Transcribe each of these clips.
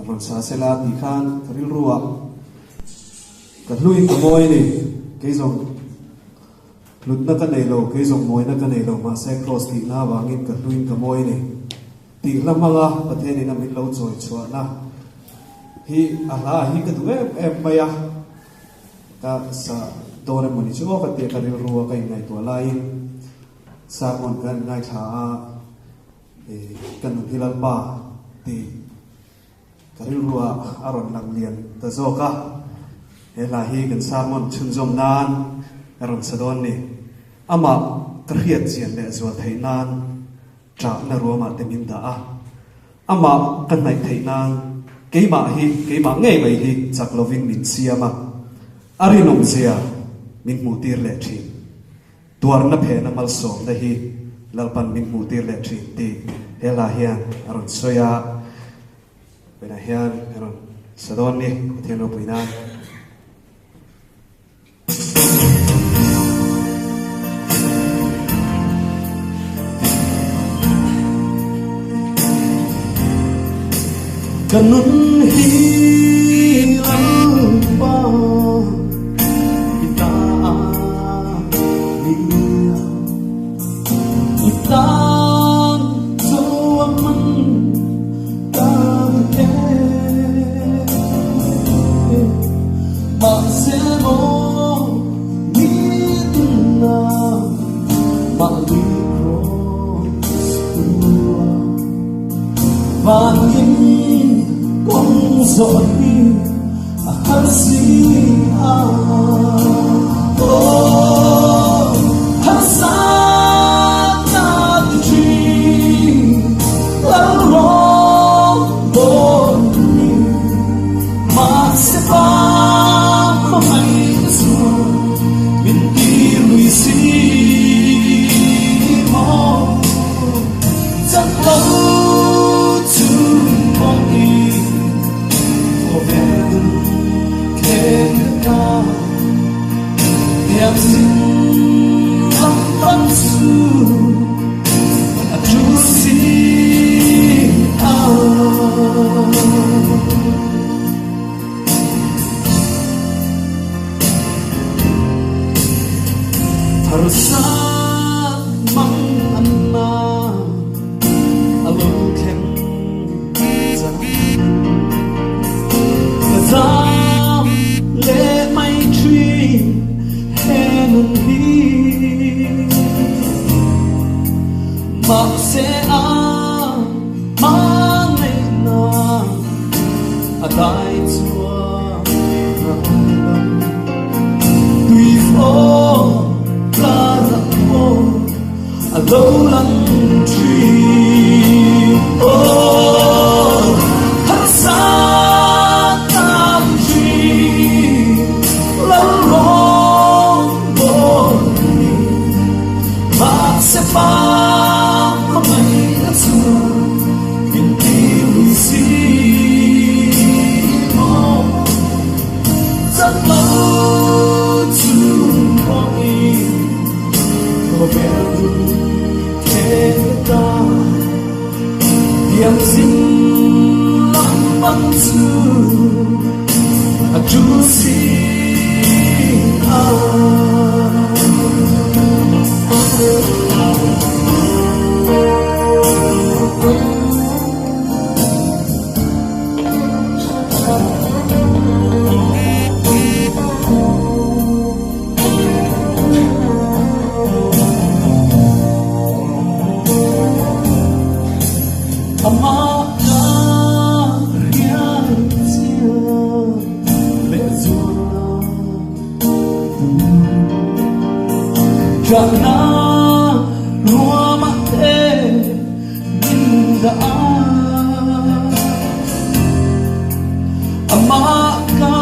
Rawn sa sela tih khan ka rilru ah ka hluin ka mawi a ni. Kei zawng hlutna ka nei lo, kei zawng mawina ka nei lo, mahse Kraws tihna avangin ka hluin ka mawi a ni. Tih hla hmanga Pathianin a min lo chawi chhuahna hi a hla hi ka duh em em mai a, ka sa dawn emaw ni chu aw ka tia ka rilru a ka inngaihtuah laiin sermon ka inngaithla a, ka nun hi Lalpa tih ka rilru ah a rawn lang lian ta zawk a, he hla hi kan sermon chhunzawm nan ka rawn sa dawn ni. Amah ka hriat chian leh zual theih nan Ṭahna ruamah te min dah a, amah ka hnaih theih nan keimah hi, keimah ngei mai hi chak lovin min siam a, a rinawmzia min hmuhtir leh ṭhin. Tuarna phehna malsawmna hi Lalpan min hmuhtir leh ṭhin tih he hla hian a rawn sawi a, vawiinah hian a rawn sa dawn ni Pathian ropui nan. Ka nun hi Lalpa i ta a nia, i tan chuan man ka ni e. Mahse maw nitin-a mahni cross tua Vanin kawng zawh hi a har si a. Aw harsa ka ti thin Lalrawn dawn ni. Mahse pa hmangaihna chuan min tir lui si maw? Chak lo chung pawhin khawvel thleng ka thiamzin lam pan chu a thu si a. Harsa mang an na a lo thleng cang. Ka zam le mai ṭhin he nun hi. Mahse a hmangaihnak a dai chuang lo. Tuifaw tla rak maw a lo lang ṭhin. Aw, harsa tam ṭhin, lalrawn bawl ni. Mahse pa hmangaihna chuan min ti lui si maw? Chak lo chung pawhin khawvel dun khen ta Thiam zin lam bang chu a ṭul si a. Amah ka rian cia lehzualnak Ṭahnak ruam ah te min dah Amah ka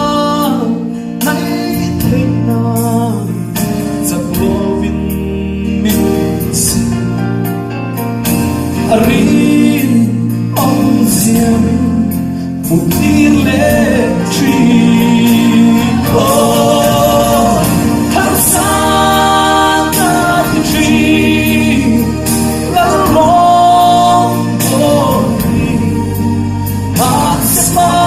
naih theihnak cak loin min si. A rin awmzia min hmuhtir leh ṭhin. Aw, harsa ka ti ṭhin, Lalrawn dawn hi mahse pa.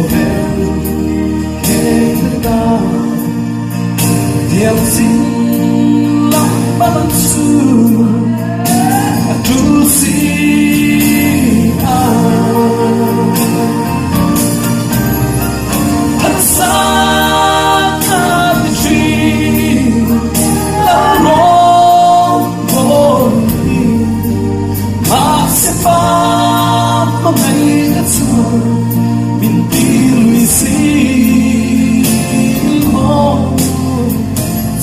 Khawvel kheng ta Diam zing lam pan chu a tul si a. Harsatna ti thin Lalrawn bawn hi Mahse pa hmangaihna chuan min ti lui si maw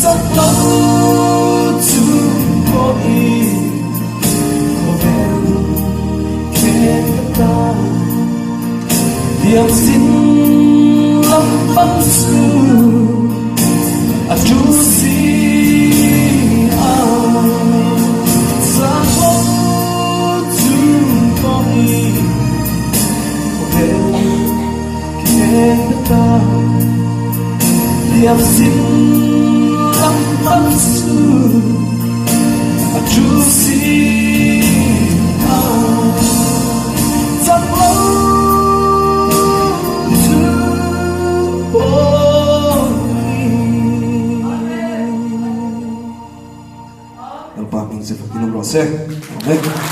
Chak lo chu pawhin khawvel kheng ka ta Diam zin lam pan chu a tul si a. Chak lo chu pawhin khawvel kheng ka ta. Diam zin lam pan chu a tul si a. Chak lo chu pawhin. Lalpa hming che fakin awm rawh se. Amen.